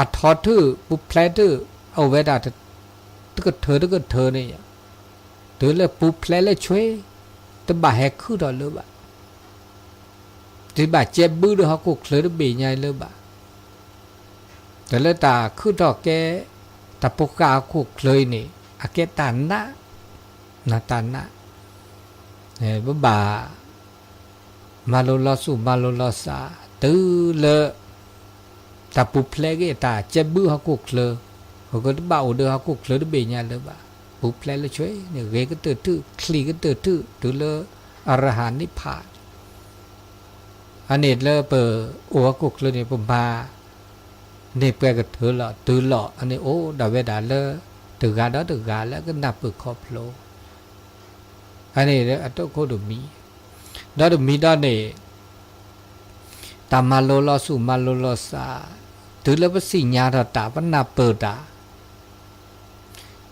အထီထုး ပူၤဖျဲးထုး အအိၣ်ဝဲဒၣ် တကထၢတကထၢန့ၣ်, တုၤလၢပူၤဖျဲးလၢဆွ့, တဘၣ်ဟဲခုၣ်ထီၣ်လၢၤဘၣ်, တဘၣ်ကဲဘုဒီးဟီၣ်ခိၣ်ချၢတဘ့ၣ်ညါအံၤလၢၤဘၣ်. တုၤလၢတၢ်ခုၣ်ထီၣ်ကဲ တၢ်ဖိဃၢ်ဟီၣ်ခိၣ်ချၢအံၤန့ၣ် အကဲတၢ်နး, နတၢ်နး, ပဘၣ် မၤလိလီၤဆူၣ်မၤလိလီၤစး, တုၤလၢ တၢ်ပူၤဖျဲးက့ၤ တၢ်ကဲဘုဟီၣ်ခိၣ်ချၢ, အကတဘၣ်အိၣ်ဒီးဟီၣ်ခိၣ်ချၢတဘ့ၣ်ညါလၢၤဘၣ်, ပူၤဖျဲးလၢဆွ့န့ၣ် ဂ့ၤကတၢၢ်ထုး ချံးကတၢၢ်ထုး တုၤလၢအရဟၣ်န့ၣ်ဖး အန့ၣ်လၢပအိၣ်ဟီၣ်ခိၣ်ချၢန့ၣ် ပမၤန့ၢ်ပှဲၤကထၢလီၤ တုၤလီၤ အန့ၣ်အိၣ်ဒၣ်ဝဲဒၣ်လၢ တဂၤဒီးတဂၤလၢကနၢ်ပၢၢ်ခီဖျိ, အန့ၣ်အတၢ်ခိၣ်တမံၤ, ဒီးတမံၤဒီးန့ၣ် တၢ်မၤလိလီၤဆူၣ်မၤလိလီၤစး, တုၤလၢပသ့ၣ်ညါထီၣ်တၢ် ပနၢ်ပၢၢ်တၢ်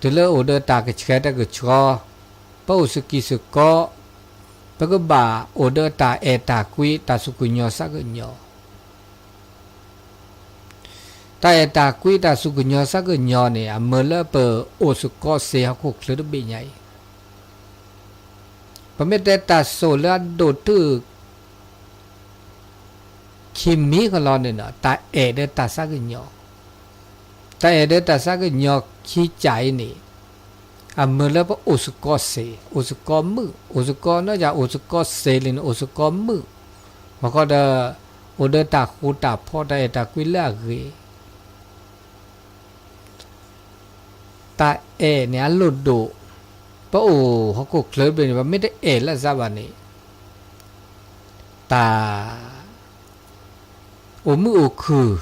တုၤလၢအိၣ်ဒီးတၢ်ကဆှဲတၢ်ကဆှီ, ပအိၣ်စကံးစကီး, ပကဘၣ်အိၣ်ဒီးတၢ်အဲၣ်တၢ်ကွံ တၢ်စူၢ်ကညီၤသးကညီၤ, တၢ်အဲၣ်တၢ်ကွံ တၢ်စူၢ်ကညီၤသးကညီၤန့ၣ် အမၢလၢပအိၣ်စ့ၢ်ကီးစ့ၢ်ဟီၣ်ခိၣ်ချၢတဘ့ၣ်ညါအံၤ, ပမ့ၢ်တဲတၢ်စိၣ်လၢအဒိၣ်တုာ် ခံမံၤဃီလီၤန့ၣ်ဒီး တၢ်အဲၣ်ဒီးတၢ်သးကညီၤ, တၢ်အဲၣ်ဒီးတၢ်သးကညီၤခံကၢ်အံၤန့ၣ်, အမၢလၢပအိၣ်စ့ၢ်ကီးစ့ၢ်, အိၣ်စ့ၢ်ကီးမုာ်, အိၣ်စ့ၢ်ကီးနီၢ်ယၤ အိၣ်စ့ၢ်ကီးစ့ၢ်လံန့ၣ် အိၣ်စ့ၢ်ကီးမုာ်, ဘၣ်ဃီဒီး အိၣ်ဒီးတၢ်ဃူတၢ်ဖိး တၢ်အဲၣ်တၢ်ကွံလၢအဂ့ၤ တၢ်အဲၣ်န့ၣ်အလိၣ်ဒိၣ်, ပအိၣ်ဟီၣ်ခိၣ်ချၢတဘ့ၣ်န့ၣ် ပမ့ၢ်တအဲၣ်လၢအသးဘၣ်န့ၣ်, တၢ် အိၣ်မုာ်အိၣ်ခုၣ်,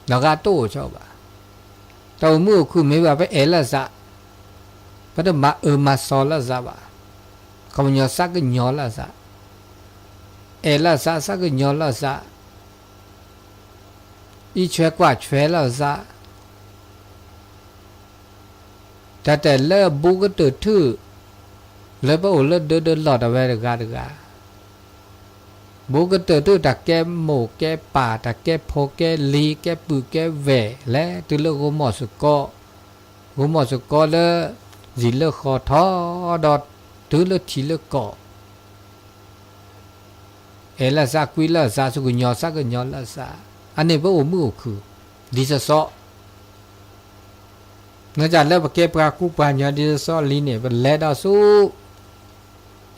နီၢ်ဂၤတအိၣ်ဆီဘၣ်, တၢ်အိၣ်မုာ်အိၣ်ခုၣ်မ့ၢ်ဘၣ် ပအဲၣ်လၢအသး, ပတမၤအၢမၤသီလၢအသးဘၣ်, ခီပညီသးကညီၤလၢအသး, အဲၣ်လၢအသး သးကညီၤလၢအသး, အံးဆွဲကွၢ်ဆွဲလၢအသး တၢ်တဲလၢဘူးကတၢၢ်ထုး, လၢပအိၣ်လၢဒၢဒၢလီၢ်တဝဲတဂၤတဂၤ, ဘူးကတၢၢ်ထုး တၢ်ကဲမိၢ်ကဲပၢ် တၢ်ကဲဖိကဲလံၤ ကဲပုၢ်ကဲဝဲၢ် လဲၤတုၤလၢဂိၢ်မီၢ်စ့ၢ်ကီး, ဂိၢ်မီၢ်စ့ၢ်ကီးလၢ ယံာ်လၢဃီထီၣ်ဒီး တုၤလၢထံးလၢကီၢ် အဲၣ်လၢအသး ကွံလၢအသး စူၢ်ကညီၤသးကညီၤလၢအသး, အန့ၣ်ပအိၣ်မုာ်အိၣ်ခုၣ် ဒ်သိးသိး, နကလၢပကဲပှၤကူပှၤညီဒ်သိးသိးလံန့ၣ် ပလဲၤဒီးဆူ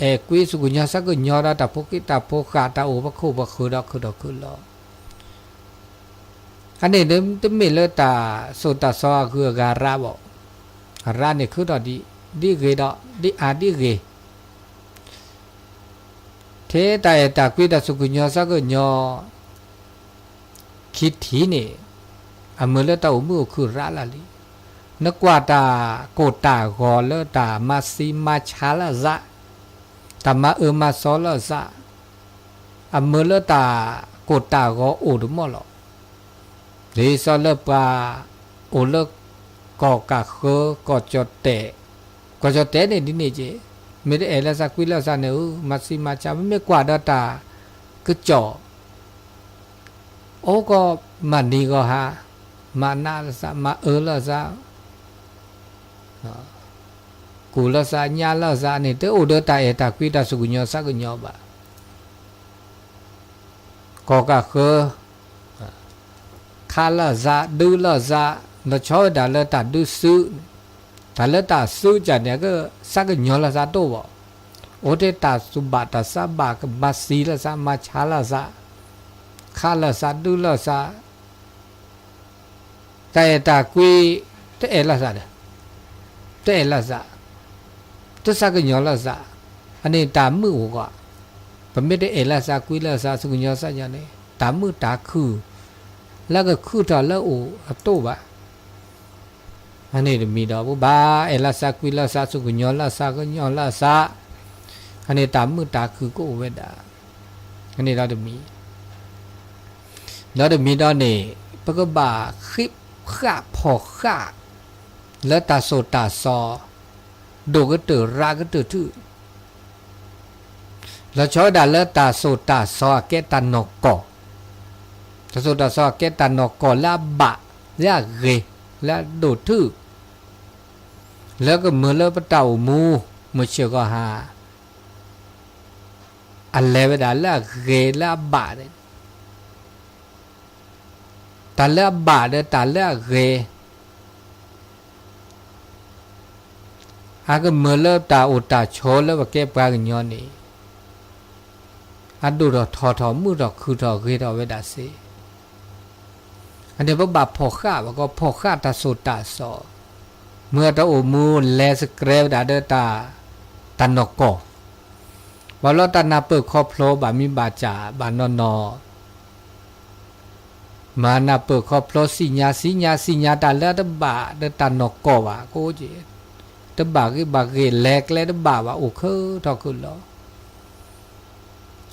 အဲၣ်ကွံစူၢ်ကညီၤသးကညီၤဒီးတၢ်ဖိဃံတၢ်ဖိဃာ် တၢ်အိၣ်ဖှိၣ်ခိၣ်ဖှိၣ်ဃၢၤဒီးခုၣ်ဒီးခုၣ်လီၤ. အန့ၣ်တမ့ၢ်လၢတၢ်သိၣ်တၢ်သီအဂုၤအဂၤရးဘၣ်, အရးန့ၣ်ခုထီၣ်ဒ်, ဒ်ဂ့ၤဒီး ဒ်အါဒ်ဂ့ၤ ထဲတၢ်အဲၣ်တၢ်ကွံတၢ်စူၢ်ကညီၤသးကညီၤ ခံထံၣ်န့ၣ် အမၢလၢတၢ်အိၣ်မုာ်အိၣ်ခုၣ်ရးလၢာ်လံ. နကွၢ်တၢ်ကိၢ်တၢ်ဂီၤလၢတၢ်မၤသံမၤဆါလၢအသး, တၢ်မၤအၢမၤသီလၢအသး, အမၢလၢတၢ်ကိၢ်တၢ်ဂီၤအိၣ်တမီၢ်လီၤ. ဒ်သိးလၢပှၤအိၣ်လၢ ကီၢ်ကးဃၢ ကီၢ်ကၠီၣ်တဲာ်, ကီၢ်ကၠီၣ်တဲာ်န့ၣ်ဒ်န့ၣ်က့, မ့ၢ်တအဲၣ်လၢသးကွံလၢသးန့ၣ်ဧၢ, မၤသံမၤဆါ မ့မ့ၢ်ကွၢ်ဒီးတၢ်ကစီၣ် အိၣ်ကီးမၤနံၤဂီၤဟါ, မၤနးလၢသး မၤအၢလၢသး ကူၣ်လၢသးညါလၢသးန့ၣ် တအိၣ်ဒီးတၢ်အဲၣ်တၢ်ကွံတၢ်စူၢ်ကညီၤသးကညီၤဘၣ်. ကီၢ်ကးဃၢ ခးလၢသး ဒုးလၢသး, လီၤဆီဝဲဒၣ်လၢတၢ်ဒုးသုး, တၢ်လၢတၢ်သုးကၢ်န့ၣ် ကသးကညီၤလၢသးတအိၣ်ဘၣ်, အိၣ်ထဲတၢ်သူၣ်ဘၣ်တၢ်သးဘၣ် ကမၤသံလၢသး မၤဆါလၢသး, ခးလၢသး ဒုးလၢသး တၢ်အဲၣ်တၢ်ကွံ တအဲၣ်လၢသးဒီး, တအဲၣ်လၢသး, တသးကညီၤလၢသး, အန့ၣ်တၢ်မုာ်အိၣ်ဂီၢ်, ပမ့ၢ်တအဲၣ်လၢသးကွံလၢသး စူၢ်ကညီၤသးကညီၤန့ၣ် တၢ်မုာ်တၢ်ခုၣ် လၢကခုၣ်ထီၣ်လၢအအိၣ်အတအိၣ်ဘၣ်. အန့ၣ်တမံၤဒီး ပဘၣ်အဲၣ်လၢသးကွံလၢသး စူၢ်ကညီၤလၢသးကညီၤလၢသး, အန့ၣ်တၢ်မုာ်တၢ်ခုၣ်ကအိၣ်ဝဲဒၣ်, အန့ၣ်ဒီးတမံၤ ဒီးတမံၤဒီးန့ၣ် ပကဘၣ်ဃ့ၢ်ဃၣ်ဖီၣ်ဃာ် လၢတၢ်သိၣ်တၢ်သီ ဒိၣ်ကတၢၢ်ရးကတၢၢ်ထူၣ်, လီၤဆီဝဲဒၣ်လၢတၢ်သိၣ်တၢ်သီအကဲတၢ်နီၢ်ကီၢ်, တၢ်သိၣ်တၢ်သီအကဲတၢ်နီၢ်ကီၢ်လၢအဘၣ် လၢအဂ့ၤ, လၢအဒိၣ်ထုၣ်, လၢကမၢလၢပတၢ်အိၣ်မူ, မုၢ်ဆ့ၣ်ဂီၤဟါ, အလဲၤဝဲဒၣ်လၢအဂ့ၤလၢအဘၣ်န့ၣ်, တၢ်လၢအဘၣ်ဒီးတၢ်လၢအဂ့ၤ အကမၢလၢတၢ်အိၣ်တၢ်ဆိးလၢပကဲပှၤကညီန့ၣ်, အဒိၣ်ထီၣ်ထီထီၣ် မုာ်ထီၣ်ခုၣ်ထီၣ်ဂ့ၤထီၣ်ဝဲဒၣ်စ့ၢ်, အန့ၣ်ပဘၣ်ဖီၣ်ဃာ် ပကဖီၣ်ဃာ်တၢ်စိၢ်တၢ်စီ, မ့ၢ်တၢ်အိၣ်မူလဲၤစကြဲဝဲဒၣ်ဒီးတၢ်, တၢ်နီၢ်ကီၢ်, ဘၣ်လီၤတၢ်နၢ်ပၢၢ်ခီဖျိဘၣ်မံဘၣ်စၢ်ဘၣ်နီၢ်နီၢ် မၤနၢ်ပၢၢ်ခီဖျိ စံၣ်ညါ စံၣ်ညါ စံၣ်ညါတၢ်လၢအတဘၣ်ဒီးတၢ်နီၢ်ကီၢ်ဘၣ်, ကအိၣ်က့ၤ, တဘၣ်ဂ့ၤဘၣ်ဂ့ၤ လဲၤကျဲတဘၣ်ဘၣ် အိၣ်ခုထီၣ်ခုလီၤ.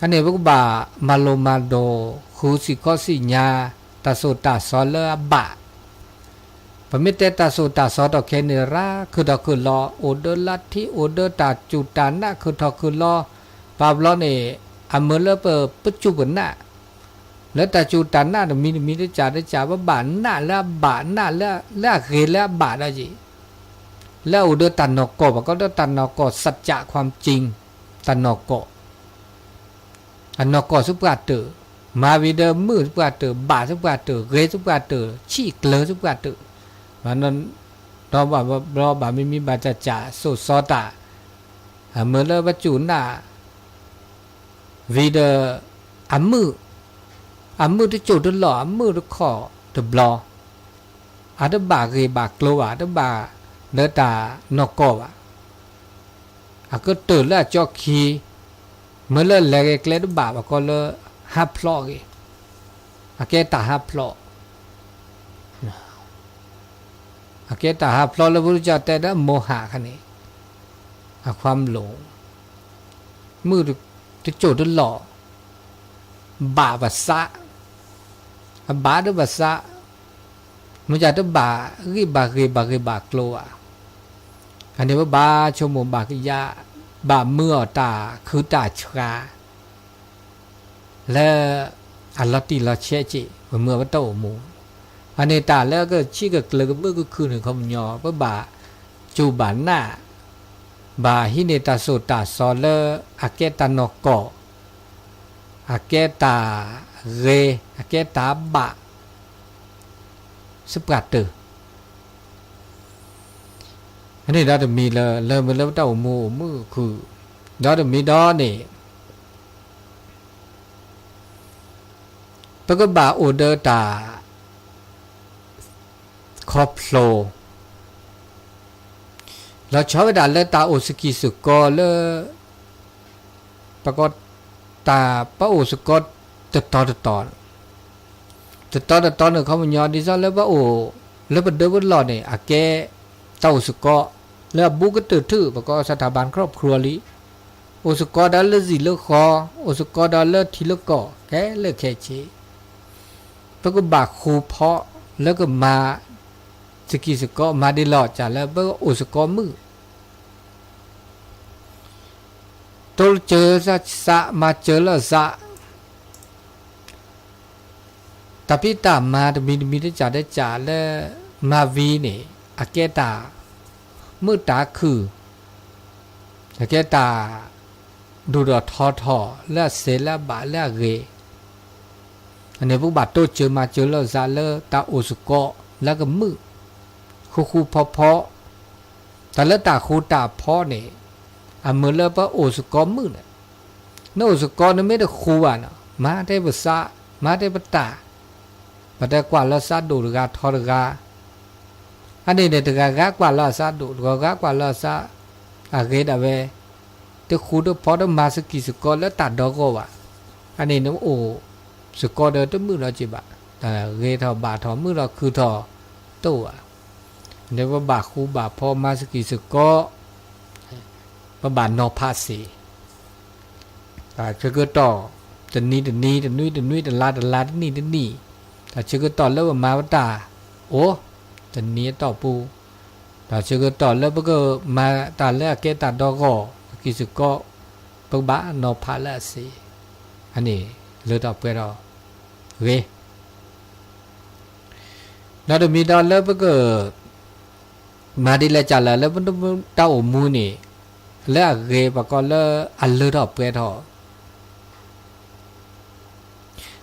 အန့ၣ်ပကဘၣ်မၤလိမၤဒိး ဃုစံၣ်ခီစံၣ်ညါ တၢ်စိၢ်တၢ်စီလၢအဘၣ် ပမ့ၢ်တဲတၢ်စိၢ်တၢ်စီထီၣ်ခဲအံၤန့ၣ် ရၢ်ခုထီၣ်ခုလီၤ, အိၣ်ဒီးလါထံ အိၣ်ဒီးတၢ်စူၢ်တၢ်နာ်ခုထီၣ်ခုလီၤ, ဘၣ်ဘျီန့ၣ် အမၢလၢပစူၢ်ပနာ်, လၢတၢ်စူၢ်တၢ်နာ်တမံၤတမံၤတကးတကး ပဘၣ်နာ်လၢအဘၣ် နာ်လၢအဂ့ၤလၢအဘၣ်ဒီးယံၤ, လၢအအိၣ်ဒီးတၢ်နီၢ်ကီၢ်ဘၣ်ကီဒီးတၢ်နီၢ်ကီၢ် စၢ်ကၠးခွၣ်ကၠံ, တၢ်နီၢ်ကီၢ် အနီၢ်ကီၢ်ဆူပှၢ်တၢၢ်, မၤဝံၤဒီးမုာ်ဆူပှၢ်တၢၢ် ဘၣ်ဆူပှၢ်တၢၢ် ဂ့ၤဆူပှၢ်တၢၢ် ဆံၣ်ကျၢၤဆူပှၢ်တၢၢ်, ဒီးဘၣ်ဘျီဘၣ်မံမံဘၣ်စၢ်စၢ် စိၢ်စီတၢ်, အမၢလၢပစူၢ်နာ်, ဝံၤဒီး, အမုာ်, အမုာ်တစိၢ်တလီၢ် အမုာ်တခီၣ်တဘျီ, အတဘၣ်ဂ့ၤဘၣ်ကျိၤဘၣ် တဘၣ်လၢတၢ်နီၢ်ကီၢ်ဘၣ် အကတၢၢ်လၢအကၠီခံ, မ့ၢ်လၢလဲၤဂ့ၤကျဲတဘၣ်ဘၣ်ကီလၢဟးဖျိးဂ့ၤ, အကဲတၢ်ဟးဖျိး, အကဲတၢ်ဟးဖျိးလၢပကတဲဒီးမိၢ်ဟးခါန့ၣ်, အခွါမလိာ်, မုၢ်တစိၢ်တလီၢ်, ဘၣ်ပသး, အဘၣ်ဒီးပသး, မ့ၢ်တဘၣ်ဂ့ၤဘၣ်ဂ့ၤဘၣ်ဂ့ၤဘၣ်ကျိၤဘၣ်, အန့ၣ်ပဘၣ်ဆိကမိၣ်ဘၣ်ကယၢ, ဘၣ်မုာ်အီၤတၢ်ခုတၢ်ဆှး လၢအလီၤတံၢ်လီၤဆဲးက့ၢ် ပမုာ်အပတၢ်အိၣ်မူ, အန့ၣ်တၢ်လၢကဆံၣ်ကကျၢၤကမုာ်ကခုၣ်န့ၣ် ခီပညီ ပဘၣ်စူၢ်ဘၣ်နာ်, ဘၣ်ဟံးန့ၢ်တၢ်စိၢ်တၢ်စီလၢအကဲတၢ်နီၢ်ကီၢ်, အကဲတၢ်ဂ့ၤ အကဲတၢ်ဘၣ် စပှၢ်တၢၢ် အန့ၣ်ဒီတမံၤလၢ လၢမ့ၢ်လၢပတၢ်အိၣ်မူအိၣ်မုာ်ခုၣ်, ဒီတမံၤဒီးန့ၣ် ပကဘၣ်အိၣ်ဒီးတၢ် ခီဖျိ လီၤဆီဝဲဒၣ်လၢတၢ်အိၣ်စကံၢ်စကီလၢ ပကီး တၢ်ပအိၣ်စကီတတီၤတတီၤ, တတီၤတတီၤန့ၣ် ခီပညီ ဒ်သိးလၢပအိၣ် လၢပဒၢပလီၢ်န့ၣ် အကဲတၢ်အိၣ်စကီ လၢအဘူးကတၢၢ်ထူၣ် ပကီး สถาบันครอบครัว လံ, အိၣ်စကီဒီးလၢဇံၣ်လၢဃီ, အိၣ်စကီဒီးလၢထံလၢကီၢ် ခဲလၢာ်ခဲဆ့ ပကဘၣ်ဃူဖီလၢကမၤ စကံၢ်စကီ မၤဒ်လီၤစၢ်လၢပအိၣ်စကီမုာ်, တိစၢၤစး မၤစၢၤလီၤစး, တၢ်ဖံးတၢ်မၤတမံၤတမံၤတကးတကးလၢ မၤဝံၤန့ၣ် အကဲတၢ်မုာ်တၢ်ခုၣ်, အကဲတၢ် ဒိၣ်ထီၣ်ထီထီၣ်လၢအစဲးလၢအဘၣ်လၢအဂ့ၤ, အန့ၣ်ပကဘၣ်တိစၢၤမၤစၢၤလီၤစးလၢ တၢ်အိၣ်စကီလၢကမုာ်, ဃူဃူဖီဖီ, တၢ်လၢတၢ်ဃူတၢ်ဖီန့ၣ် အမုာ်လၢပအိၣ်စကီမုာ်န့ၣ်, နအိၣ်စကီနမ့ၢ်တဃူဘၣ်န့ၣ် မၤတဲပသး, မၤတဲပတၢ်, ပတဲကွၢ်လီၤစးဒိၣ်တဂၤထီတဂၤ အန့ၣ်န့ၣ် တဂၤဂၤကွၢ်လီၤအသးဒိၣ် တဂၤဂၤကွၢ်လီၤအသး အဂ့ၤဒၣ်ဝဲ, တဃူတဖိးတမၤစကံၢ်စကီလၢတၢ်ဒီဂီၢ်ဘၣ်, အန့ၣ်နအိၣ်စကီဒီးတမုာ်လီၤက့ၤဘၣ်, တၢ်ဂ့ၤထီၣ်ဘၣ်ထီၣ်မုာ်ထီၣ်ခုၣ်ထီၣ်တအိၣ်ဘၣ်, န့ၣ်ပဘၣ်ဃူဘၣ်ဖိးမၤစကံၢ်စကီ ပဘၣ်နီၤဖးစ့ၢ် တၢ်ဆၢကတီၢ် တနံၤတနံၤ တနွံတနွံ တလါတလါ တနံၣ်တနံၣ်, တၢ်ဆၢကတီၢ်လၢပမၤပတၢ်အိၣ် တနံၤအတီၢ်ပူၤ, တၢ်ဆၢကတီၢ်လၢပကမၤတၢ်လၢအကဲတၢ်ဒီဂီၢ် စကံၢ်စကီ ပကဘၣ်နီၤဖးလၢအစ့ၢ်, အန့ၣ်လၢထီၣ်ပှဲၤထီၣ်ဂ့ၤ ဒီးတမံၤဒီးလၢပက မၤဒ်လဲၣ်ကလဲၣ်လၢပတၢ်အိၣ်မူန့ၣ် လၢအဂ့ၤပှၤကီလၢအလၢထီၣ်ပှဲၤထီၣ်,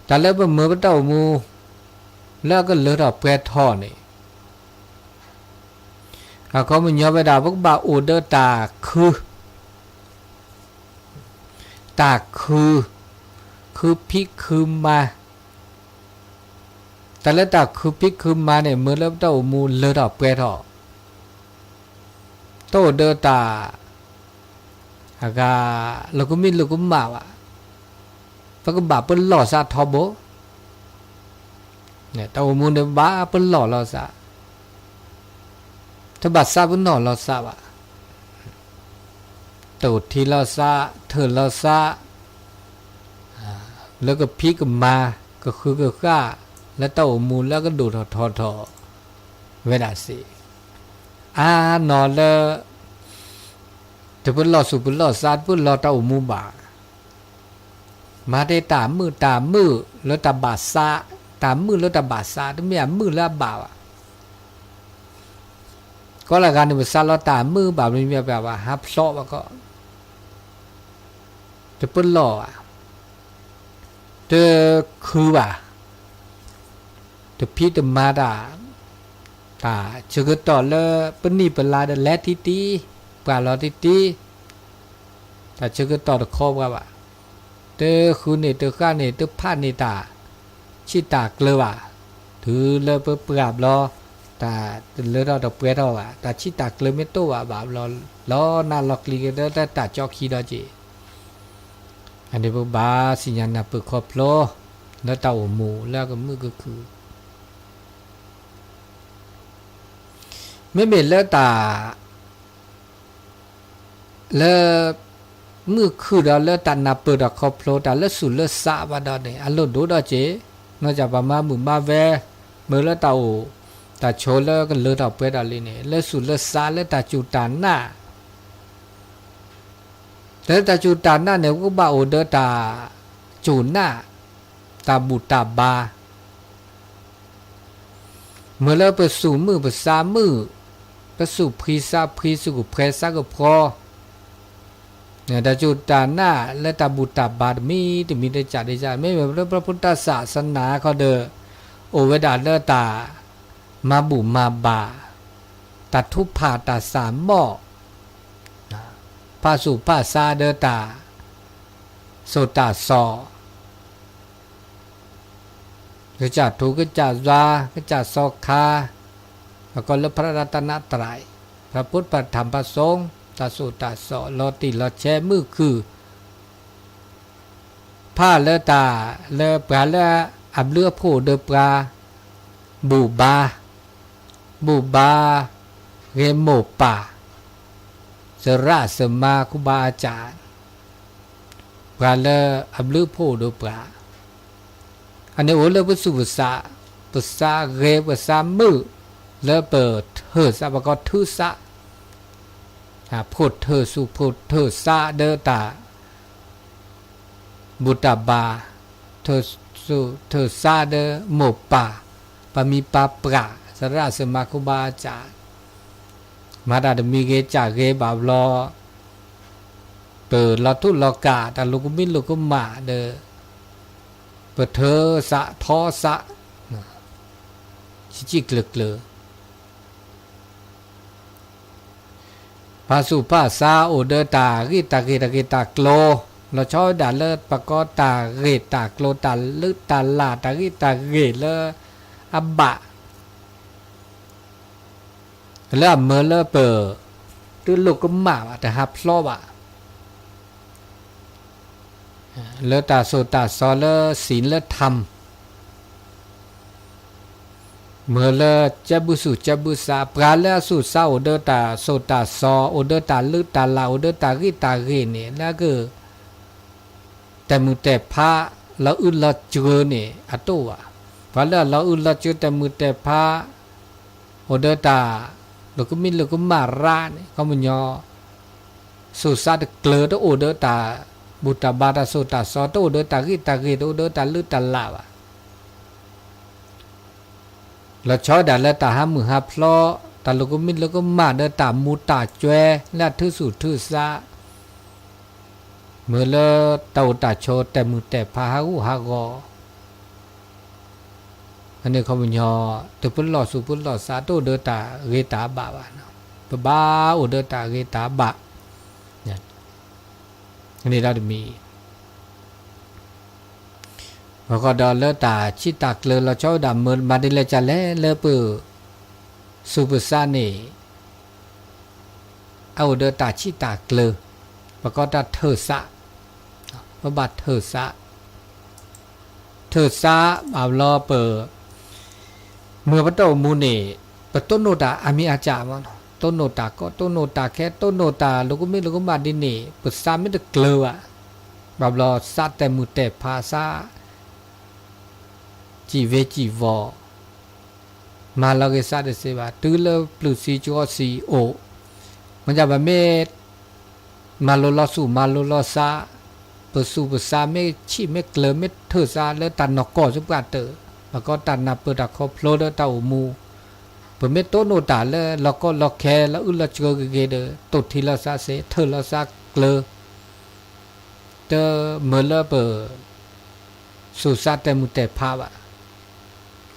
တၢ်လၢပမၤပတၢ်အိၣ်မူ လၢအကလၢထီၣ်ပှဲၤထီၣ်န့ၣ် အခီပညီဝဲဒၣ်ပကဘၣ်အိၣ်ဒီးတၢ်ခု တၢ်ခု, ခုဖံးခုမၤ, တၢ်လၢတၢ်ခုဖံးခုမၤန့ၣ် မ့ၢ်လၢပတၢ်အိၣ်မူလၢထီၣ်ပှဲၤထီၣ်, တအိၣ်ဒီးတၢ် အဂၤ လိာ်ကမံလိာ်ကမၣ်ဘၣ်, ပကဘၣ်ပလီၢ်စးထီဘိ, တၢ်အိၣ်မူန့ၣ်ဘၣ်ပလီၢ်လီၤစး, တဘၣ်စးပနီၣ်လီၤစးဘၣ်, တအိၣ်ထံလီၤစး, ထၢၣ်လီၤစး, လၢကဖံးကမၤ, ကဃုကဃၣ်, လၢတၢ်အိၣ်မူလၢအကဒိၣ်ထီၣ်ထီထီၣ်ဝဲဒၣ်စ့ၢ်, အါနီၤလၢ တပလီၢ်သူၣ်ပလီၢ်သး တပလီၢ်တၢ်အိၣ်မူဘၣ်, မၤတ့ၢ်တၢ်မုာ်တၢ်မုာ်လၢတၢ်ဘၣ်စး, တၢ်မုာ်လၢတၢ်ဘၣ်စး တမ့ၢ်အမုာ်လၢအဘၣ်ဘၣ်, ကီလၢဂၤန့ၣ်ပစးလီၤတၢ်မုာ်ဘၣ်မ့ၢ်ဘၣ်ဘၣ် ဟးဖျိးဘၣ်ကီး, တပလီၢ်ဘၣ်, တခုဘၣ်, တဖံးတမၤတၢ်, တၢ်ဆၢကတီၢ်လၢပနံၣ်ပလါဒီးလဲၤတံၢ်တံၢ်, ပှၢ်လီၤတံၢ်တံၢ်, တၢ်ဆၢကတီၢ်တခီပှၤဘၣ်, တဃုန့ၢ်တဃၣ်န့ၢ်တဖးန့ၢ်တၢ်ဆံၣ်တၢ်ကျၢၤဘၣ်, တုၤလၢပပှၢ်ဘျီ, တၢ်တလၢထီၣ်တပှဲၤထီၣ်ဘၣ်, တၢ်ဆံၣ်တၢ်ကျၢၤမ့ၢ်တအိၣ်ဘၣ်ဘၣ်ဘျီ, လီၤနးလီၤကျံၤက့ၤလၢတၢ်ကၠီခံဒီးက့ၤ အန့ၣ်ပကဘၣ်သ့ၣ်ညါနၢ်ပၢၢ်ခီဖျိ လၢတၢ်အိၣ်မူလၢအကမုာ်ကခုၣ်, မ့မ့ၢ်လၢတၢ် လၢ မုာ်ခုၣ်ဒီးလၢတၢ်နၢ်ပၢၢ်တၢ်ခီဖျိ တၢ်လၢသူၣ်လၢသးဘၣ်ဒီးန့ၣ် အလိၣ်ဒိၣ်ဒီးက့ၤ, နီၢ်ကီၢ်ပှၤမၤမုာ်မၤဝဲ, မ့ၢ်လၢတၢ်အိၣ် တၢ်ဆိးလၢကလၢထီၣ်ပှဲၤထီၣ်လံန့ၣ် လၢသူၣ်လၢသးလၢတၢ်စူၢ်တၢ်နာ် လၢတၢ်စူၢ်တၢ်နာ်န့ၣ် ပကဘၣ်အိၣ်ဒီးတၢ်စူၢ်နာ်, တၢ်ဘူၣ်တၢ်ဘါ, မ့ၢ်လၢပသူၣ်မုာ်ပသးမုာ်, ပသူၣ်ဖှံသးဖှံ သူၣ်ကဖှဲသးကဖှီ, တၢ်စူၢ်တၢ်နာ်လၢတၢ်ဘူၣ်တၢ်ဘါတမံၤတမံၤတကးဒ်လဲၣ်, မ့မ့ၢ်လၢပဖိတၢ်သးစနၤခီဒီး အိၣ်ဝဲဒၣ်လၢတၢ် မၤဘူၣ်မၤဘါ, တၢ်ထူးဖးတၢ်သးမီၣ်, ဖးသူၣ်ဖးသးဒီးတၢ် သိၣ်တၢ်သီ, ကစၢ်ထူကစၢ်ယွၤ ကစၢ်စီၤခါ, ပကိးလၢ พระรัตนตรัย, พระพุทธ พระธรรม พระสงฆ์, တၢ်သိၣ်တၢ်သီ လီၤတံၢ်လီၤဆဲးမုာ်ခုၣ် ဖးလၢတၢ် လၢပှၤလၢအဘျုးအဖှိၣ်ဒီးပှၤ ဘူၣ်ဘါ, ဘူၣ်ဘါ, ဂ့ၤမိၢ်ပၢ်, သရၣ်သမါ ครูบาอาจารย์, ပှၤလၢအဘျုးအဖှိၣ်ဒီးပှၤ, အန့ၣ်အိၣ်လၢပသူၣ်ပသး, ပသးဂ့ၤပသးမုာ်, လၢပထၢၣ်သး ပကိးထၢၣ်သး, ဖှိၣ်ထၢၣ်သူၣ်ဖှိၣ်ထၢၣ်သးဒီးတၢ် ဘူၣ်တၢ်ဘါ, ထၢၣ်သူၣ်ထၢၣ်သးဒီးမိၢ်ပၢ်, ပၢ်မံၤပၢ်ပှၢ်, သရၣ်သမါ ครูบาอาจารย์, မၤတၢ်တမံၤဂ့ၤကၢ်ဂ့ၤဘၣ်ဘျီ, ပလီၤထူလီၤကၢ် တၢ်လိာ်ကမံလိာ်ကမၣ်ဒီး ပထၢၣ်သးထီသး, ဆံးဆံးကျၢၤကျၢၤ ဖးသူၣ်ဖးသးအိၣ်ဒီးတၢ်ဂ့ၢ်တၢ်ဂ့ၢ်တၢ်ဂ့ၢ်တၢ်ကျိၤ, လီၤဆီဝဲဒၣ်လၢပကိးတၢ်ဂ့ၢ်တၢ်ကျိၤ တၢ်လၢတၢ်လၢ် တၢ်ဂ့ၢ်တၢ်ဂ့ၢ်လၢအဘၣ် လၢအမၢလၢပ တလိာ်ကမၣ်ဘၣ် တဟးဖျိးဘၣ် လၢတၢ်သိၣ်တၢ်သီလၢ ศีล လၢ ธรรม မၢလၢကဲဘုသူၣ်ကဲဘုသး ပှၤလၢအသူၣ်သးအိၣ်ဒီးတၢ်သိၣ်တၢ်သီ အိၣ်ဒီးတၢ်လၢတၢ်လၢ် အိၣ်ဒီးတၢ်ဂ့ၢ်တၢ်ဂ့ၢ်န့ၣ် လၢက တဲာ်မုၢ်တဲာ်ဖး လီၤအုၣ်လီၤစၢၤန့ၣ် အတအိၣ်ဘၣ်. ပှၤလၢအလီၤအုၣ်လီၤစၢၤ တဲာ်မုၢ်တဲာ်ဖး အိၣ်ဒီးတၢ် လိာ်ကမံလိာ်ကမၣ်ရၣ်န့ၣ် ခီပညီ သူၣ်သးတကျၢၤ တအိၣ်ဒီးတၢ်ဘူၣ်တၢ်ဘါ တၢ်သိၣ်တၢ်သီ တအိၣ်ဒီးတၢ်ဂ့ၢ်တၢ်ဂ့ၢ် တအိၣ်ဒီးတၢ်လၢတၢ်လၢ်ဘၣ်. လီၤဆီဝဲဒၣ်လၢတၢ်ဟးမုၢ်ဟးဖျိး, တၢ်လိာ်ကမံလိာ်ကမၣ်ဒီးတၢ်မူၤတၢ်ကွဲ, လၢအထုးဆူၣ်ထုးစး, မ့ၢ်လၢတၢ်အိၣ်တၢ်ဆိးတဲာ်မုၢ်တဲာ်ဖးဟးဂူာ်ဟးဂီၤ, အန့ၣ်ခီပညီ, တုၤပလီၢ်ဆူၣ်ပလီၢ်စးတအိၣ်ဒီးတၢ်ဂ့ၤတၢ်ဘၣ်ဘၣ်, ပဘၣ်အိၣ်ဒီးတၢ်ဂ့ၤတၢ်ဘၣ်, န့ၣ်ဒီးတမံၤ အဃိဒီးလၢတၢ်ဆံးတၢ်ကျၢၤလီၤဆီဝဲဒၣ်မ့ၢ်မၤဒ်လဲၣ်ကလဲၣ်လၢပ ဆူၣ်ပစးန့ၣ်, အအိၣ်ဒီးတၢ်ဆံးတၢ်ကျၢၤ, ပကိးတၢ်ထၢၣ်စး, ပဘၣ်ထၢၣ်စး, ထၢၣ်စးဘၣ်ဘျီပ မုၢ်ပတၢ်အိၣ်မူန့ၣ်, ပတိၢ်နီၣ်တၢ်အါမံၤအါကၢ်မး, တိၢ်နီၣ်တၢ်ကီ တိၢ်နီၣ်တၢ်ခဲ တိၢ်နီၣ်တၢ်လိာ်ကမံလိာ်ကမၣ်ဒ်န့ၣ် ပစးမ့ၢ်တကျၢၤဘၣ်, ဘၣ်ဘျီစးတဲာ်မုၢ်တဲာ်ဖးစး စံးဝဲစံးဝီၤ, မၤလီၤဂ့ၤစးတစ့ၢ်ဘၣ်, တုၤလၢပျုၤစံကၠီစံအိၣ်, မ့ၢ်ဒ်ပမ့ၢ် မၤလိလီၤဆူၣ်မၤလိလီၤစး, ပဆူၣ်ပစးမ့ၢ်ဆံးမ့ၢ်ကျၢၤမ့ၢ်ထၢၣ်စးလၢတၢ်နီၢ်ကီၢ်သပှၢ်တၢၢ်, ဘၣ်ကီးတၢ်နၢ်ပၢၢ်တၢ်ခီဖျိလၢတၢ်အိၣ်မူ, ပမ့ၢ်တိၢ်နီၣ်တၢ်လၢလီၢ်ကီၢ်လီၢ်ခဲလၢအုၣ်လီၤစှၤဂ့ၤဂ့ၤဒီး တိၢ်ထံလီၤစးစ့ၢ် ထၢၣ်လီၤစးကျၢၤ တမ့ၢ်လၢပ ဆူၣ်စးတဲာ်မုၢ်တဲာ်ဖးဘၣ်,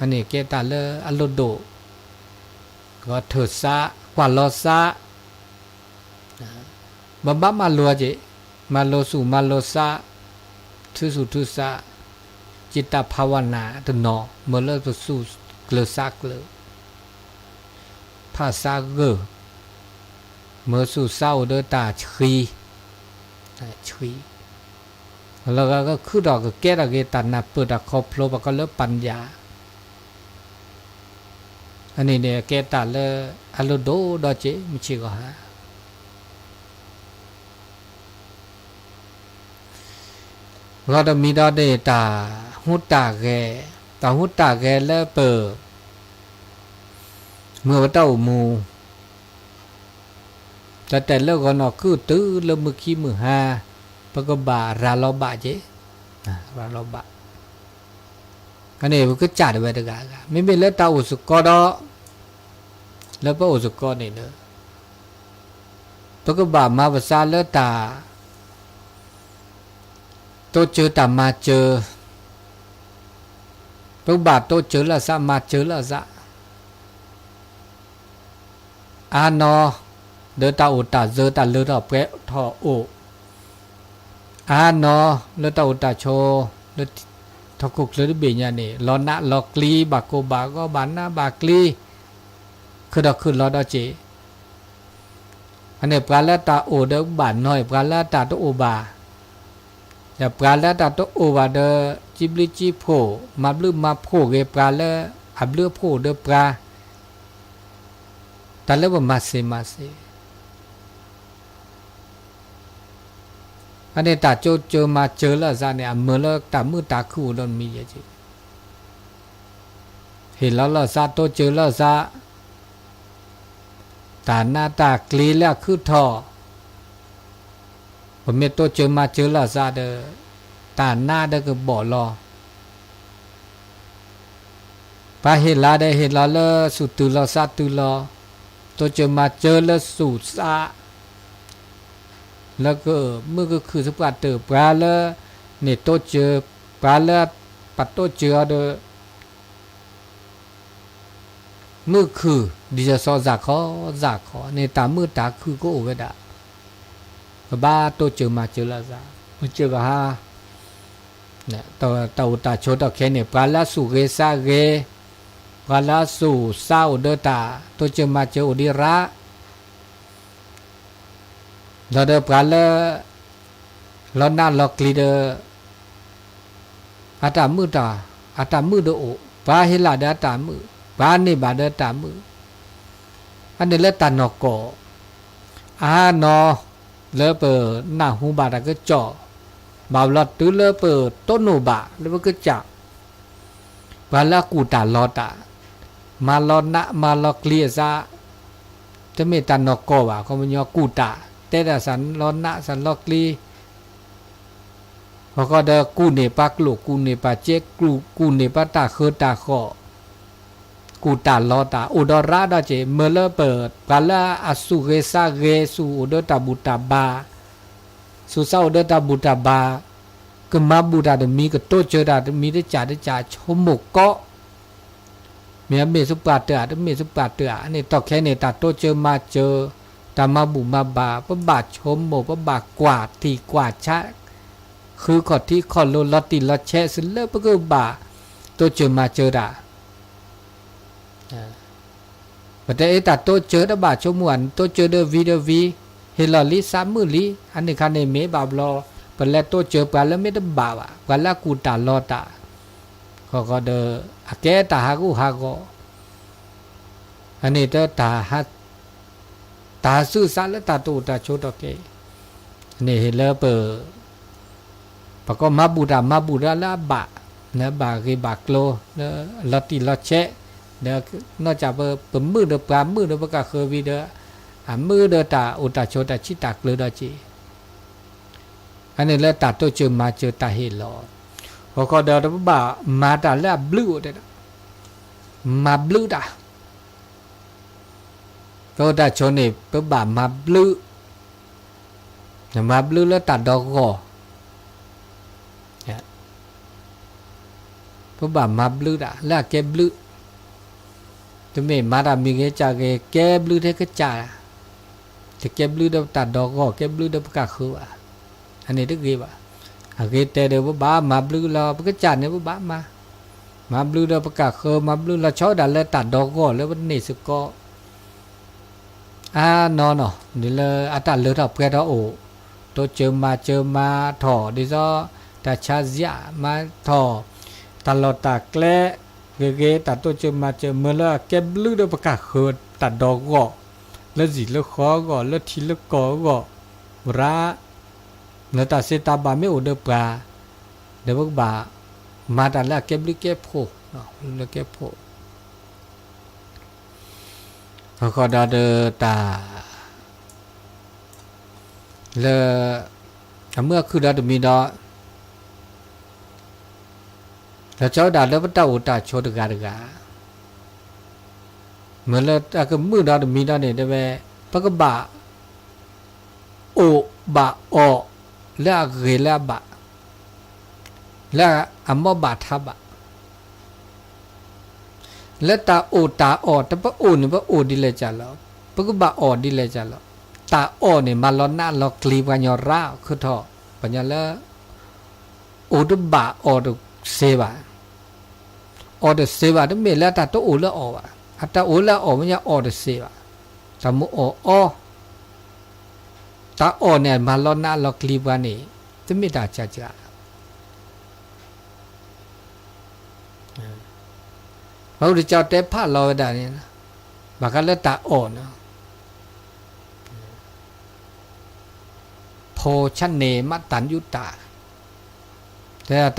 အန့ၣ်ကဲတၢ်လၢအလိၣ်ဒိၣ်, ထၢၣ်စး, ကွၢ်လီၤစး, ဘၣ်ဘၣ်မၤလိက့ၤ, မၤလိဆူၣ်မၤလိစး, ထုဆူၣ်ထုစး, စံးတၢ်ဖးဝဲနၤတနီၤ မ့ၢ်လၢပဆူၣ်ကျၢၤစးကျၢၤ ဖးစးဂၢၢ်, မ့ၢ်ဆူၣ်စးအိၣ်ဒီးတၢ်ဆှံ, ဆှံ, လၢဂၤကခုထီၣ်ကကဲထီၣ်က့ၤတၢ်နၢ်ပၢၢ်တၢ်ခီဖျိ ဘၣ်ကီးလၢပညၣ်, အန့ၣ်န့ၣ်ကဲတၢ်လၢအလိၣ်ဒိၣ်ဒီးက့ၤ မုၢ်ဆ့ၣ်ဂီၤဟါ ဂီၤတမံၤဒီးန့ၣ် တၢ်ဟူးတၢ်ဂဲၤ, တၢ်ဟူးတၢ်ဂဲၤလၢပ မုၢ်ပတၢ်အိၣ်မူ, တၢ်တဲာ်လၢဂီၤနီၢ်ခုၣ်တုၤလၢမုၢ်ခံမုၢ်ဟါ, ပကဘၣ်ရၤလီၤဘၣ်က့ၤ, ရၤလီၤဘၣ်, အန့ၣ်ပကစၢ်ဒၣ်ဝဲတဂၤဂၤ, မ့မ့ၢ်လၢတၢ်အိၣ်သကိးဒီး, လၢပအိၣ်သကိးန့ၣ်ဒီး ပကဘၣ်မၤပသးလၢတၢ် တိစၢၤတၢ်မၤစၢၤ, ပကဘၣ်တိစၢၤလၢအသး မၤစၢၤလၢအသး, အါနီၤ ဒီးတၢ်အိၣ်တၢ်စၢၤ တၢ်လၢထီၣ်ပှဲၤထီၣ်အိၣ်, အါနီၤ လၢတၢ်အိၣ်တၢ်ဆိး လၢထီၣ်ခိၣ်ချၢတဘ့ၣ်ညါန့ၣ် လီၤနးလီၤကျံ ဘၣ်ကိၢ်ဘၣ်ဂီၤ ဘၣ်နးဘၣ်ကျံ ခုၣ်ဒီးခုၣ်လီၤဒီးစ့ၢ် အန့ၣ်ပှၤလၢတၢ်အိၣ်ဒီးဘၣ်နီၤ ပှၤလၢတၢ်တအိၣ်ဘၣ်, ဒီးပှၤလၢတၢ်တအိၣ်ဘၣ်ဒီး စံးဘျုးစံးဖှိၣ် မၤဘျုးမၤဖှိၣ်ဂ့ၤပှၤလၢ အဘျုးအဖှိၣ်အိၣ်ဒီးပှၤ, တၢ်လၢပမၤစ့ၤမၤစ့ၤ အန့ၣ်တၢ်တိစၢၤမၤစၢၤလၢအသးန့ၣ် အမ့ၢ်လၢတၢ်မုာ်တၢ်ခုၣ်အိၣ်ဒီးမံၤယဲၢ်က့ၤ ဟ့ၣ်လီၤလၢအသး တိစၢၤလၢအသး, တၢ်နးတၢ်ကျံၤလၢအခုၣ်ထီၣ်, ပမ့ၢ်တိစၢၤမၤစၢၤလၢအသးဒီး တၢ်နးဒီးကဘီၣ်လီၤ. ပှၤဟ့ၣ်လၤဒီးဟ့ၣ်လီၤလၢသူၣ်တုၤလီၤသးတုၤလီၤ, တိစၢၤမၤစၢၤလၢသူၣ်သး လၢကမုာ်ကခုၣ်သပှၢ်တၢၢ် ပှၤလၢန့ၣ်တိစၢၤ, ပှၤလၢပတိစၢၤအီၤဒီး မုာ်ခုၣ် ဒ်သိးစီၤစၢ်ခီစၢ်ခီန့ၣ် တၢ်မုာ်တၢ်ခုၣ်ကအိၣ်ဝဲဒၣ်, ပဘၣ်တိစၢၤမၤစၢၤလၢအသး, မုၢ်စ့ၢ်ကီးဟါ တၢ်အိၣ်တၢ်ဆိးတၢ်ခဲန့ၣ် ပှၤလၢအသူၣ်ဂ့ၤသးဂ့ၤ, ပှၤလၢအသူၣ်သးအိၣ်ဒီးတၢ်တိစၢၤမၤစၢၤအိၣ်ဒံးရၣ် ဒီးဒီးပှၤလၢ လီၤနးလီၤကျံၤဒီး အတၢ်မုာ်တၢ်, အတၢ်မုာ်ဒီးအိၣ်, ပှၤဟ့ၣ်လၤဒီးအတၢ်မုာ်, ပှၤန့ၢ်ဘၣ်ဒီးတၢ်မုာ်, အန့ၣ်လၢတၢ်နီၢ်ကီၢ်, အါနီၤ လၢပနၢ်ဟူဘၣ်တၢ်ကစီၣ်, ဘၣ်ဘျီတုၤလၢပတိၢ်နီၣ်ဘၣ်လၢပကစၢ် ပှၤလၢအကူၣ်တၢ်လီၤတၢ်, မၤလီၤနးမၤလီၤကျံၤအသး, တမ့ၢ်တၢ်နီၢ်ကီၢ်ဘၣ်, ခီပညီကူၣ်တၢ်, တဲဒၣ်သးလီၤနးသးလီၤကျံၤ, အဃိဒီးကူၣ်န့ၢ်ပှၤကျိၣ် ကူၣ်န့ၢ်ပှၤစ့ ကူၣ်, ကူၣ်န့ၢ်ပှၤတၢ်ဃၢတၢ်ဃီၣ်, ကူၣ်တၢ်လီၤတၢ် အိၣ်ဒီးရၣ်ဒီးက့ၤ မ့ၢ်လၢပ ပှၤလၢအစူၢ်ဂ့ၤစးဂ့ၤ စူၢ်အိၣ်ဒီးတၢ်ဘူၣ်တၢ်ဘါ, စူၢ်စးအိၣ်ဒီးတၢ်ဘူၣ်တၢ်ဘါ, ကမၤဘူၣ်တၢ်တမံၤ ကတိစၢၤတၢ်တမံၤ တကးတကး ဆိကမိၣ်ကီး မ့ၢ်အမ့ၢ်သပှၢ်တၢၢ်ဧါ တမ့ၢ်သပှၢ်တၢၢ်ဧါ န့ၣ် တီၢ်ခဲန့ၣ် တၢ်တိစၢၤမၤစၢၤ, တၢ်မၤဘူၣ်မၤဘါ ပဘၣ်ဆိကမိၣ် ပဘၣ်ကွၢ်ထံၣ်ကွၢ်ဆး, ဃုခီၣ်ထံးခီၣ်လိၤ လီၤတံၢ်လီၤဆဲး စလၢပကဘၣ်တိစၢၤမၤစၢၤတၢ် ပတဲအ့ၣ် တၢ်တိစၢၤတဘၣ်ဆိကမိၣ်ဧါ နတိစၢၤဒီးဝံၤဒီးဝံၤ, ဟ့ၣ်လီၤလံ စးမုာ်လံ အန့ၣ်ခါန့ၣ်မ့ၢ်ဘၣ်ဘျီ, ပလဲၤတိစၢၤပှၤလၢမ့ၢ်တဘၣ်ဘၣ် ပှၤလၢအကူၣ်တၢ်လီၤတၢ်, ဃီဃီဒီး အကဲတၢ်ဟးဂူာ်ဟးဂီၤ, အန့ၣ်တၢ် တၢ်ဟးဆူၣ်စးလၢတၢ်တအိၣ်တၢ်ဆိးထီၣ်က့ၤ, န့ၣ်ဟ့ၣ်လၢပ ပကိးမၤဘူၣ်တၢ်မၤဘူၣ်တၢ်လၢအဘၣ်, လၢအဘၣ်ဂ့ၤဘၣ်ကျိၤ, လၢအလီၤတံၢ်လီၤဆဲး, ဒီးနီၢ်ကၢ်ပ ပမုာ်ဒီးပှၤမုာ်ဒီးပကဃၢၤဝံၤဒီး, အမုာ်ဒီးတၢ်အိၣ်တၢ်ဆိးတၢ်ဆံးတၢ်ကျၢၤဒီးက့ၤ, အန့ၣ်လၢတၢ်တိစၢၤမၤစၢၤတၢ်ဟ့ၣ်လီၤ, ဃီဃီဒီးပဘၣ်မၤတၢ်လၢအဘျုးအိၣ်တဲဒၣ်, မၤဘျုးတၢ် ပအိၣ်တၢ်ဆိးန့ၣ် ပဘၣ်မၤဘျုး, မၤဘျုးလၢတၢ်ဒီဂီၢ်, ပဘၣ်မၤဘျုးတၢ်လၢအကဲဘျုး, တမ့ၢ်မၤတၢ်မံၤဂ့ၤကၢ်ဂ့ၤ ကဲဘျုးထဲကစၢ်, တကဲဘျုးဒီးပတၢ်ဒီဂီၢ် ကဲဘျုးဒီးပကဃၢၤဘၣ်, အန့ၣ်တဂ့ၤဘၣ်, အဂ့ၤတဲဒီးပဘၣ်မၤဘျုးလီၤ ပကစၢ်န့ၣ်ပဘၣ်မၤ, မၤဘျုးဒီးပကဃၢၤ မၤဘျုးလီၤဆီဒၣ်လၢတၢ်ဒီဂီၢ်လၢပန့ၢ်စ့ၢ်ကီး အါနီၢ်နီၢ် ဒ်လၢအတၢ်လၢထီၣ်ပှဲၤထီၣ်အိၣ်, တိစၢၤမၤစၢၤမၤထီၣ်ဒ်သိး, တၢ်ဆါစၢ်မၤထီၣ်, တၢ်လီၢ်တၢ်ကျဲ, ဂ့ၤဂ့ၤ တၢ်တိစၢၤမၤစၢၤ မ့ၢ်လၢအကဲဘျုးဒီးပကဃၢၤတၢ်ဒီဂီၢ်, လၢစံၣ်လၢဃီအဂီၢ် လၢထံလၢကီၢ်အဂီၢ်, ရၣ်, လၢတၢ်စံးတၢ်ဘၣ်မ့ၢ်အိၣ်ဒီးပှၤ, ဒီးပကဘၣ်မၤတၢ်လၢအကဲဘျုးကဲဖှိၣ်, လၢကဲဖှိၣ် အဃိဒီးတၢ် လၢ အမုာ်အခုၣ်ဒီးတမံၤဒီး လီၤဆီဒၣ်တၢ်လၢပတၢ်အိၣ်တၢ်ဆိးတဂၤတဂၤ, မ့ၢ်လၢတၢ်ကမုာ်ဒီးတမံၤဒီးန့ၣ် တဲဝဲ ပကဘၣ် အိၣ်ဘၣ်အီၣ် လၢအဂ့ၤလၢအဘၣ်, လၢအမိၢ်ဘၣ်ထါဘၣ်, လၢတၢ်အိၣ်တၢ်အီၣ် တပအိၣ်န့ၣ် ပအိၣ်ဒ်လဲၣ်ကၢ်လီၤ, ပကဘၣ်အီၣ်ဒ်လဲၣ်ကၢ်လီၤ, တၢ်အီၣ်န့ၣ် မၤလီၤနးလီၤကျံၤပှၤညီရၣ် ခူၣ်ထီၣ် ပှၤညီလၢ အိၣ်တဘၣ်အီၣ်တစ့ဘၣ်, အီၣ်တစ့ဘၣ် တမ့ၢ်လၢအတၢ်တအိၣ်လၢအအီၣ်ဘၣ်, အတၢ်အိၣ်လၢအအီၣ်မ့ၢ်ညါအီၣ်တစ့ဘၣ်, တၢ်မ့ၢ်အီၣ်အီ, တၢ်အီၣ်န့ၣ် မၤလီၤနးလီၤကျံၤပှၤန့ၣ် တမ့ၢ်တၢ်ကၢ်ကၢ် ပှၤအူတကၠီတဲဖးလီၤဝဲဒၣ်န့ၣ်, ဘၣ်ဃးလၢတၢ်အီၣ်န့ၣ်, ဖိဆၣ်န့ၣ်မးတၢ်ယူၢ်တၢ်, တၢ်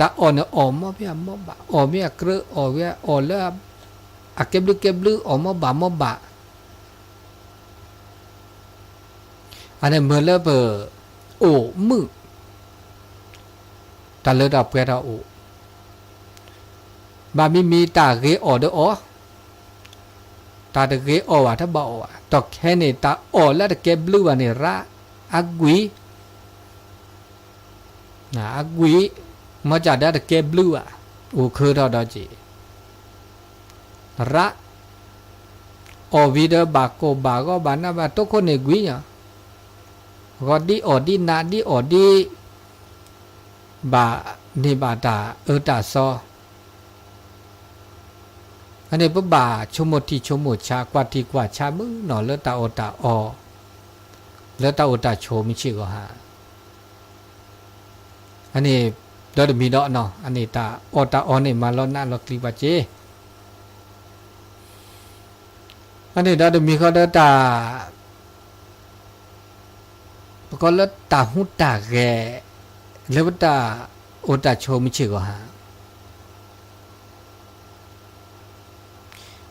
အီၣ်န့ၣ် အီၣ်မ့ၢ်ဖဲအမိၢ်ဘၣ်, အီၣ်မ့ၢ်အကြၢး, အီၣ်ဝဲအီၣ်လၢ အကဲဘျုးကဲဘျုး အီၣ်မ့ၢ်ဘၣ်မ့ၢ်ဘၣ် အန့ၣ်မ့ၢ်လၢပ အိၣ်မုာ် တၢ်လၢတၢ်ပှဲၤထီၣ်အိၣ်, ဘၣ်မံမံၤတၢ်ဂ့ၤအီၣ်ဒီးအီၣ်, တၢ်တဂ့ၤအီၣ်ဘၣ်တဘၣ်အီၣ်ဘၣ်, တီၢ်ခဲန့ၣ်တၢ်အီၣ်လၢတကဲဘျုးဘၣ်န့ၣ် ရၣ်, အကွံာ် အကွံာ်, မ့ၢ်ကၢ်ဒီးတကဲဘျုးဘၣ်, အိၣ်ခၢထီၣ်ဒီးက့ၤ, ရၣ်, အီၣ်ဝံၤဒီးဘၣ်ကိၢ်ဘၣ်ဂီၤဘၣ်နးဘၣ်တိၢ်ခိၣ်န့ၣ်ကွံာ်ညီ, ဂီၤဒ်အီၣ်ဒ်နးဒ်အီၣ်ဒ် ဘၣ်န့ၢ်ဘၣ်တၢ်အၢတၢ်သီ, အန့ၣ်ပဘၣ်ဆိကမိၣ်ထံဆိကမိၣ်ဆး ကွၢ်ထံကွၢ်ဆးမုၢ်နီၢ်လၢတၢ်အီၣ်တၢ်အီ, လၢတၢ်အိၣ်တၢ်ဆိးမုၢ်ဆ့ၣ်ဂီၤဟါ, အန့ၣ် ဒီတမံၤဒီးနီၤ အန့ၣ်တၢ်အီၣ်တၢ်အီန့ၣ် မၤလီၤနးလီၤကျံၤပှၤစ့ၢ် အန့ၣ်ဒီးတမံၤဃီဒီးတၢ် ပကိးလၢတၢ်ဟူးတၢ်ဂဲၤ လၢပတၢ်အိၣ်တၢ်ဆိးမုၢ်ဆ့ၣ်ဂီၤဟါ,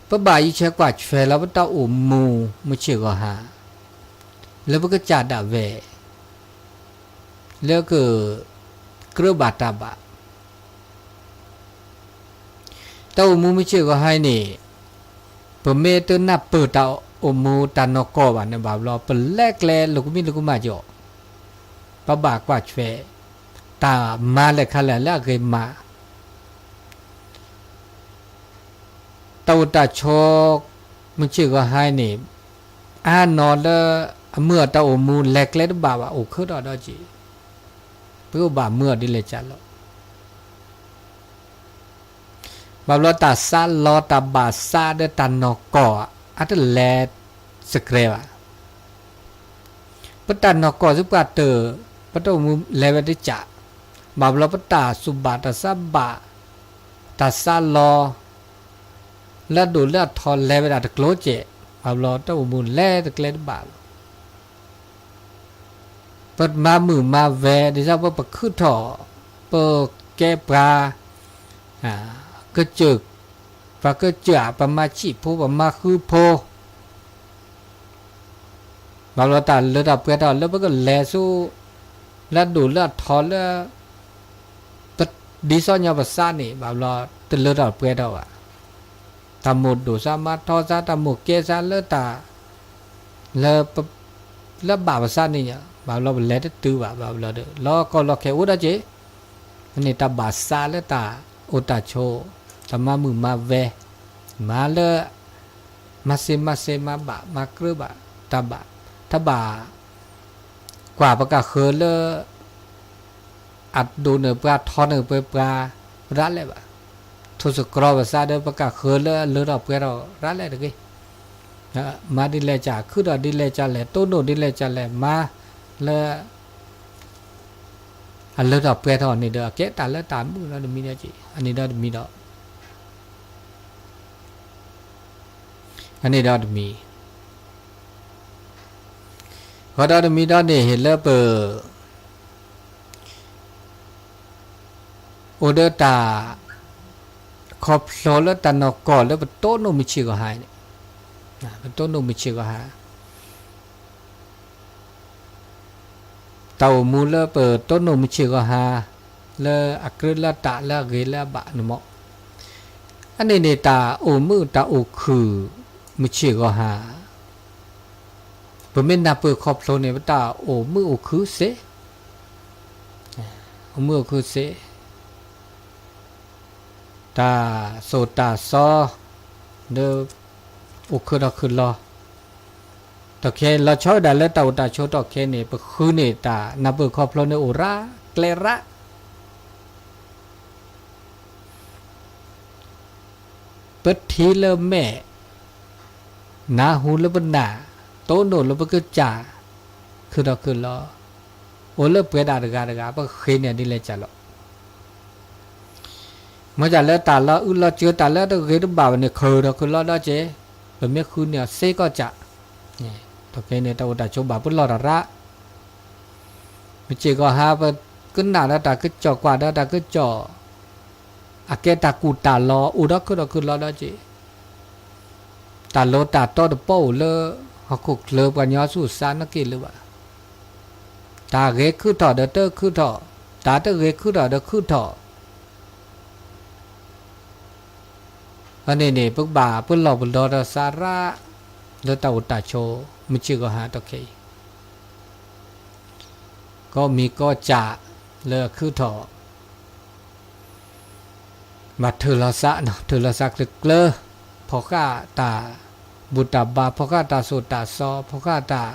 ပဘၣ်အံးဆဲးကွၢ်ထွဲလီၤပတၢ်အိၣ်မူမုၢ်ဆ့ၣ်ဂီၤဟါ, လၢပကစၢ်ဒၣ်ဝဲ လၢကကြၢးဘၣ်တၢ်ဘၣ် တၢ်အိၣ်မူမုၢ်ဆ့ၣ်ဂီၤဟါအံၤန့ၣ် ပမ့ၢ်တနၢ်ပၢၢ်တၢ်အိၣ်မူတၢ်နီၢ်ကီၢ်ဘၣ်န့ၣ် ဘၣ်ဘျီ ပလဲၤကျဲလိာ်ကမံလိာ်ကမၣ်ကီး, ပဘၣ်ကွၢ်ထွဲ တၢ်မၤလဲၤခါလဲၣ်လၢအဂ့ၤမး တၢ်အိၣ်တၢ်ဆိး မုၢ်ဆ့ၣ်ဂီၤဟါန့ၣ် အါနီၤလၢအမုာ်အတၢ်အိၣ်မူ လဲၤကျဲတဘၣ်ဘၣ် အိၣ်ခုထီၣ်ဒီးက့ၤ, ပကဘၣ်မုာ်အီၤဒ်လဲၣ်ကၢ်လီၤ. ဘၣ်ဘျီတၢ်စးလီၤ တၢ်ဘၣ်စးဒီးတၢ်နီၢ်ကီၢ် အတလဲၤစကြဲဘၣ်. ပတၢ်နီၢ်ကီၢ်ဆူပှၢ်တၢၢ် ပတၢ်အိၣ်မူလဲၤဝဲတကး, ဘၣ်ဘျီပတၢ်စူၢ်ဘၣ်တၢ်စးဘၣ် တၢ်စးလီၤ လၢအဒိၣ်လၢအထီလဲၤဝဲဒၣ်တကျိၤကဲး, ဘၣ်ဘျီတၢ်အိၣ်မူလဲၤတကျဲတဘၣ်လီၤ. ပမၤမုာ်မၤဝဲ ဒ်သိးပပခုထီၣ် ပကဲပှၤ ကစၢၢ်, ပှၤကစၢၢ် ပမၤဆံးဖိ ပမၤဃုဖိ ဘၣ်ဘျီတၢ်လၢတၢ်ပှဲၤထီၣ်လၢပကလဲၤဆူ လၢအဒိၣ်လၢအထီလၢ ဒ်သိးညီပစးန့ၣ် ဘၣ်ဘျီတလၢတၢ်ပှဲၤထီၣ်ဘၣ်. တၢ်မိၣ်ဒိၣ်စးမၤထီစး တၢ်မိၣ်ကဲစးလၢတၢ် လၢ လၢဘၣ်ပစးန့ၣ်ညါ ဘၣ်ဘျီပလဲၤတတုၤဘၣ် ဘၣ်ဘျီဒီး လီၤကီၢ်လီၤခဲအိၣ်ဒီးက့ၤ, န့ၣ်တၢ်ဘၣ်စးလၢတၢ်အိၣ်တၢ်ဆိး, တၢ်မၤမုာ်မၤဝဲ, မၤလၢ မၤစ့မၤစ့မၤဘၣ်မၤကြၢးဘၣ် တၢ်ဘၣ်, တၢ်ဘၣ် ကွၢ်ပကဃၢၤလၢ အဒိၣ်န့ၢ်ပှၤထီန့ၢ်ပှၤ ပှၤရးလဲၣ်ဘၣ်, ထိၣ်သတြီၤပစးဒီးပကဃၢၤလၢအလၢထီၣ်ပှဲၤထီၣ်ရးလဲၣ်တဂ့ၤ, မၤဒ်လဲၣ်ကၢ် ခုထီၣ်ဒ်လဲၣ်ကၢ်လဲၣ် တိၢ်နီၣ်ဒ်လဲၣ်ကၢ်လဲၣ် မၤလၢ အလၢထီၣ်ပှဲၤထီၣ်န့ၣ်ဒီး အကဲတၢ်လၢတၢ်မုာ်လီၤတမံၤဒီးက့ၤ အန့ၣ်ဒီးတမံၤဒီး အန့ၣ်ဒီးတမံၤ, ဃီဒီးတမံၤဒီးန့ၣ် ဟ့ၣ်လၢပ အိၣ်ဒီးတၢ် ခီဖျိလၢတၢ်နီၢ်ကီၢ်လၢပတိၢ်နီၣ်မုၢ်ဆ့ၣ်ဂီၤဟါန့ၣ်, ပတိၢ်နီၣ်မုၢ်ဆ့ၣ်ဂီၤဟါ တၢ်အိၣ်မူလၢပတိၢ်နီၣ်မုၢ်ဆ့ၣ်ဂီၤဟါ လၢအကြၢးလၢတၢ်လၢအဂ့ၤလၢအဘၣ်န့ၣ်မ့ၢ်, အန့ၣ်န့ၣ် တၢ်အိၣ်မုာ်တၢ်အိၣ်ခုၣ်မုၢ်ဆ့ၣ်ဂီၤဟါ, ပမ့ၢ်နၢ်ပၢၢ်ခီဖျိန့ၣ် ပတၢ်အိၣ်မုာ်အိၣ်ခုၣ်စ့, အိၣ်မုာ်အိၣ်ခုၣ်စ့, တၢ်စိၢ်တၢ်စီ ဒီး အိၣ်ခုၣ်ထီၣ်ခုၣ်လီၤ ထီၣ်ခဲ လီၤဆီဝဲဒၣ်လၢတၢ်အိၣ်တၢ်ဆိးထီၣ်ခဲန့ၣ် ပဃုန့ၢ်တၢ်နၢ်ပၢၢ်ခီဖျိန့ၣ်အိၣ်ရးကျဲရး ပထံၣ်လၢမဲာ်, နၢ်ဟူလၢပနၢ်, တိၢ်နီၣ်လၢပကစၢ်, ခုၣ်ထီၣ်ခုၣ်လီၤ, အိၣ်လၢပှဲၤဒၣ်တဂၤတဂၤ ပဃ့န့ၢ်ဒ်လဲၣ်ကၢ်လီၤ. မ့ၢ်ဒ်လၢတၢ်လီၤအုၣ်လီၤစၢၤ တၢ်လၢတဂ့ၤတဘၣ်ဘၣ်န့ၣ် ခုၣ်ထီၣ်ခုၣ်လီၤဒီးက့ၤ, ပမ့ၢ်ဃုန့ၢ်အီၤစ့ကီၢ်ကၢ်, ထီၣ်ခဲန့ၣ် တၢ်အိၣ်တၢ်ဆိးဘၣ်ပလီၢ်တၢ်ရး မုၢ်ဆ့ၣ်ဂီၤဟါ ပကနၣ်ဒီးတၢ်ကစီၣ် ကွၢ်ဒီးတၢ်ကစီၣ်, အကဲတၢ်ကူၣ်တၢ်လီၤ အိၣ်ဒီးခုၣ်ထီၣ်ခုၣ်လီၤဒီးက့ၤ, တၢ်လီၤတၢ်တီတပီၢ်အိၣ်လၢ ဟီၣ်ခိၣ်ချၢပှၤကညီဆူၣ်စါနီၣ်က့ၤလၢၤဘၣ်, တၢ်ဂ့ၤခုၣ်ထီၣ်ဒီးတခုၣ်ထီၣ်, တၢ်တဂ့ၤခုၣ်ထီၣ်ဒီးခုၣ်ထီၣ် အန့ၣ်န့ၣ် ပကဘၣ်ပလီၢ်ပဒီဒီးစးရး လၢတၢ်အိၣ်တၢ်ဆိး မုၢ်ဆ့ၣ်ဂီၤဟါထီၣ်ခဲအံၤ, ကီၢ်မံၤကီၢ်ကၠးလၢအခုၣ်ထီၣ်, ဘၣ်ထုးလီၤစး, ထုးလီၤစးကျၢၤကျၢၤ, ဖီၣ်ဃာ်တၢ်ဘူၣ်တၢ်ဘါ, ဖီၣ်ဃာ်တၢ်စိၢ်တၢ်စီ, ဖီၣ်ဃာ်တၢ်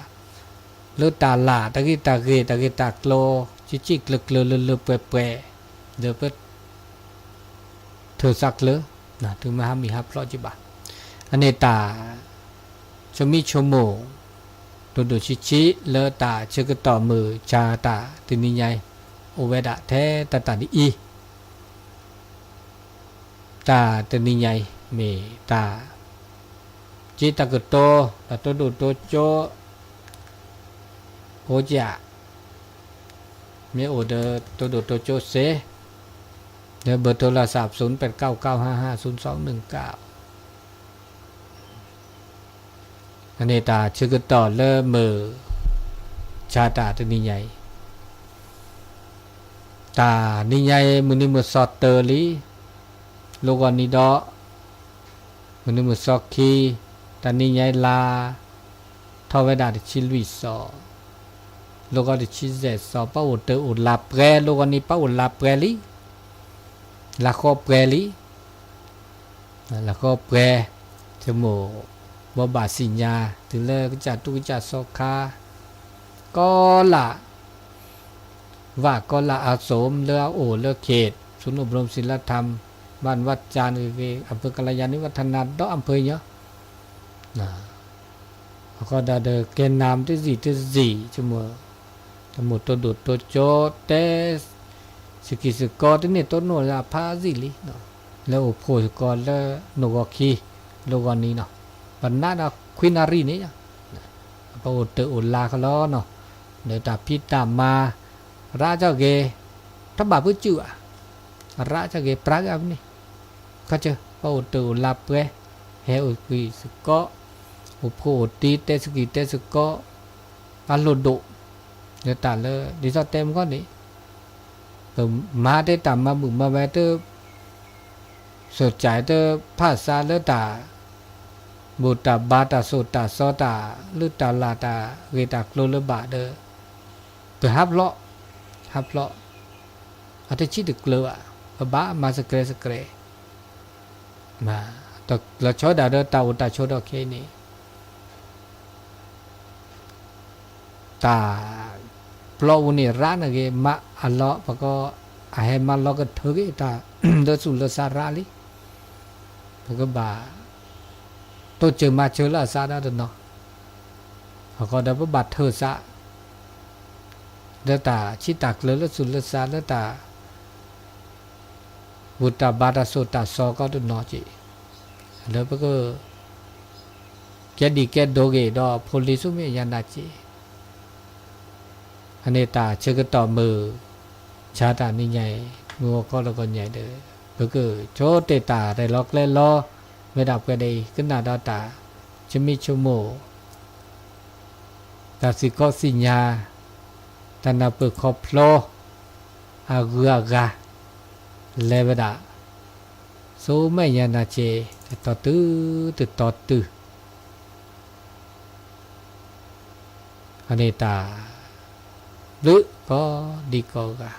လၢတၢ်လၢ်, တၢ်ဂ့ၢ်တၢ်ဂ့ၤ, တၢ်ဂ့ၢ်တၢ်ကျိၤ, ကံၣ်ကံၣ်ကျၢၤကျၢၤ လၢလၢပှဲၤပှဲၤ, ဒီးပ ထုးစးကျၢၤ, တုၤမ့ၢ်ဟါမံၤဟါဖျိးက့ၤဘၣ်, အန့ၣ်တၢ် ဆိမိၣ်ဆိကမိၣ် ဒိၣ်ဒိၣ်ဆံးဆံး လၢတၢ်ဆၢကတီၢ်မုၢ်ဆါတၢ်တနံၤညါအံၤ အိၣ်ဝဲဒၣ်ထဲတၢ်တၢ်ဒ်အံၤ, တၢ်တနံၤညါအံၤ မ့ၢ်တၢ် က့တၢ်ကတိၤ တၢ်တိဒိၣ်တိကၠိ အိၣ်ကၢ် မ့ၢ်အိၣ်ဒီးတိဒိၣ်တိကၠိစ့, ဒီးဘၢၣ်တိလီၤစး သုနပၢၢ်တကၠိ ကၠိဟါဟါ သုနစီနုၢ်ကၠိ, အန့ၣ်တၢ်ဆၢကတီၢ်လၢမုၢ်ဆါတၢ်တနံၤညါအံၤ, တၢ်နံၤညါအံၤ မုၢ်နံၤမုၢ်သီတၢၤလံ, လီၤဂီၤနံၤဒီး မုၢ်နံၤမုၢ်သီခံ, တနံၤညါအံၤလါ ထီၣ်ဝဲဒၣ်တဆံလွံၢ်သီ, လီၢ်ကီၢ်တဆံယဲၢ်သီ, ပအိၣ်တၢ်အိၣ်လါပှဲၤ, လီၢ်ကီၢ်န့ၣ် ပအိၣ်လါပှဲၤလံ, လါဃီပှဲၤလံ, လါဃီပှဲၤ, ဆိကမိၣ် ဘိးဘၣ်သ့ၣ်ညါ တုၤလၢကစၢ်တူၢ်ကစၢ်စီခါ ကီလၢ် ဝၣ်ကီလၢ်အစိၤ လၢအအိၣ်လၢ เขตศูนย์อบรมศีลธรรม บ้านวัดจาน ဂ့ၤဂ့ၤ อำเภอกัลยาณิวัฒนา ဒီး อำเภอညီ အဃိဒီး แกนนำ တစံၣ်တစံၣ် ဆိကမိၣ် တမိၣ်တိၢ်ဒိၣ်တိၢ်ကၠိ တဲ စကံၢ်စကီ တန့ၢ်တိၢ်နီၣ်လၢအဖးစ့ၢ်လံ, လၢအိၣ်ဖှိၣ်စကီလၢ နိၣ်ဂီၤခံ လီၢ်ကီၢ်နံၤနီၤ, ပနးဒီးခွံနၣ်ရံၣ်န့ၣ် ပအိၣ်တၢ်အိၣ်လါကလီနီၤ, ဒီးတၢ်ဖံးတၢ်မၤ ရးကီၢ်ဂ့ၤ, တဘၣ်ဖုးစုၣ်ဘၣ်, ရးကီၢ်ဂ့ၤ ပြးက့ၤအပူၤန့ၣ်, ခီဆၢ ပအိၣ်တၢ်အိၣ်လါပှဲၤ, ဟဲအိၣ်စကံၢ်စကီ, အိၣ်ဖှိၣ်အိၣ်တံၤ တဲစကံၢ်တဲစကီ အလိၣ်ဒိၣ်, လၢတၢ်လၢ ဒ်သိးတဲမုၢ်ဂီၢ်န့ၣ် ပမၤတဲတၢ်မၤမုာ်မၤဝဲတ စိၣ်ကၠဲးတဖၣ်စးလၢတၢ် ဘူၣ်တၢ်ဘါတၢ်စိၢ်တၢ်စီတၢ် လုၢ်တၢ်လၢ်တၢ်ဂ့ၤတၢ်ကျိၤလၢၤဘၣ်ဒီး ပဟးဖျိး, ဟးဖျိး, အတဆံးတကျၢၤဘၣ်, ပဘၣ်မၤစဲးစဲး လီၤဆီဒၣ်တၢ်ဒီးတၢ်အိၣ်တၢ်ဆိးဒီးခဲအံၤန့ၣ် တၢ်ပျီပူၤန့ၣ် ရးန့ၣ်ဂ့ၤ မၤအလီၢ် ပကီ အဟဲမၤလီၤကထၢက့ၤတၢ် လၢသူၣ်လၢသးရးလံ, ပကဘၣ်တိစၢၤမၤစၢၤလၢအသးဒီးတနီၤ, အဃိဒီးပဘၣ်ထၢၣ်သး လၢတၢ်ဆံးတၢ်ကျၢၤလၢသူၣ်လၢသးလၢတၢ် ဘူၣ်တၢ်ဘါတၢ်စိၢ်တၢ်စီကီးတနီၤက့ၤ, လၢပက ကဲဒံးကဲဒိးက့ၤဒီးဖိလံၤဆူမဲာ်ညါနၤက့ၤ, အန့ၣ်တၢ်ဆၢကတီၢ်မုၢ်ဆါတၢ်နံၤညါအံၤ မုၢ်ဂီၤခီလီၤကီၢ်ညါအံၤဒီး ပကဆိတ့ၢ်တၢ်ရဲၣ်လီၤကျဲၤလီၤ ဝဲဒၣ်ပှဲၤဒ်အံၤ ကနၣ်ဒီးတၢ်ဆိမိၣ်ဆိကမိၣ် တၢ်သ့ၣ်ခီသ့ၣ်ညါ တၢ်နၢ်ပၢၢ်ခီဖျိ အဂုၤအဂၤ လဲၤဝဲဒၣ် ဆူမဲာ်ညါနၤက့ၤ တတီၤတုၤ တတီၤတုၤ အန့ၣ်တၢ်ဘျုးကိးဒံကိးဂၤ